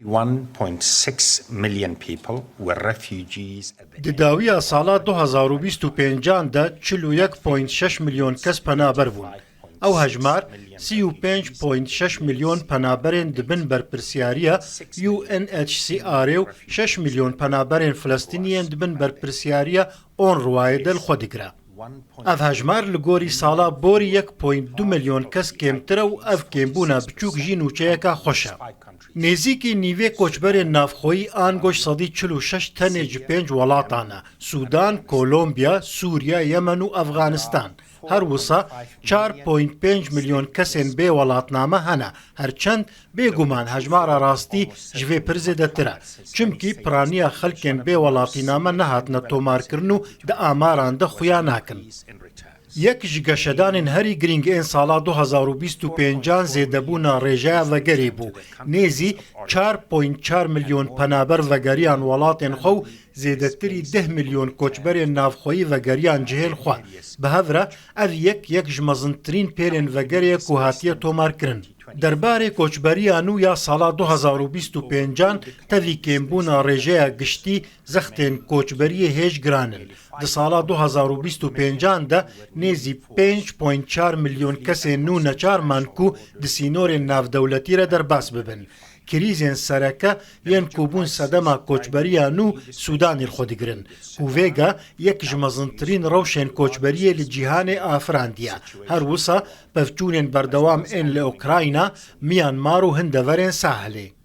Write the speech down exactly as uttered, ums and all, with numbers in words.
One point six million people were refugees at the Di dawiya sala du hazar û bîst û pêncan de çil û yek point şeş milyon kes penaber bûn. Ew hejmar sî û pênc point şeş milyon penaberên di bin berpirsiyariya U N H C Rê û şeş milyon penaberên Filistîniyên di bin berpirsiyariya UNRWAyê de li xwe digire. Ev hejmar li gorî sala borî yek point du milyon kes kêmtir e û ev kêmbûna biçûk jî nûçeyeka xweş e. Nêzîkî nîvê koçberên navxweyî angoş sedî çil û şeş tenê ji pênc welatan e: Sûdan, Kolombiya, Sûriye, Yemen û Efxanistan. Her wisa çar point pênc milyon kesên bê welatname hene. Her çend, bêguman hejmara rastî ji vê pir zêdetir e. Çimkî piraniya xelkên bê welatîname nehatine tomarkirin û di amaran de xuya nakin. Yek ji geşedanên herî girîng ên sala du hazar û bîst û pêncan zêdebûna rêjeya vegerê bû. Nêzî çar point çar milyon penaber vegeriyan welatên xwe û zêdetirî deh milyon koçberên navxweyî vegeriyan cihên xwe. Bi hev re ev yek yek ji mezintirîn pêlên vegerê ye ku hatiye tomarkirin. Derbarê koçberiya nû ya sala du hazar û bîst û pêncan, tevî kêmbûna rêjeya giştî, zextên koçberiyê hêj giran in. Di sala du hazar û bîst û pêncan de nêzî pênc point çar milyon kesên nû neçar man ku di sînorên navdewletî re derbas bibin. Krîzên sereke yên ku bûn sedema koçberiya nû Sûdanê li xwe digirin, ku vêga yek ji mezintirîn rewşên koçberiyê li cîhanê afirandiye. Her wisa pevçûnên berdewam ên li Ukrayna, Myanmar û hin deverên Sahelê.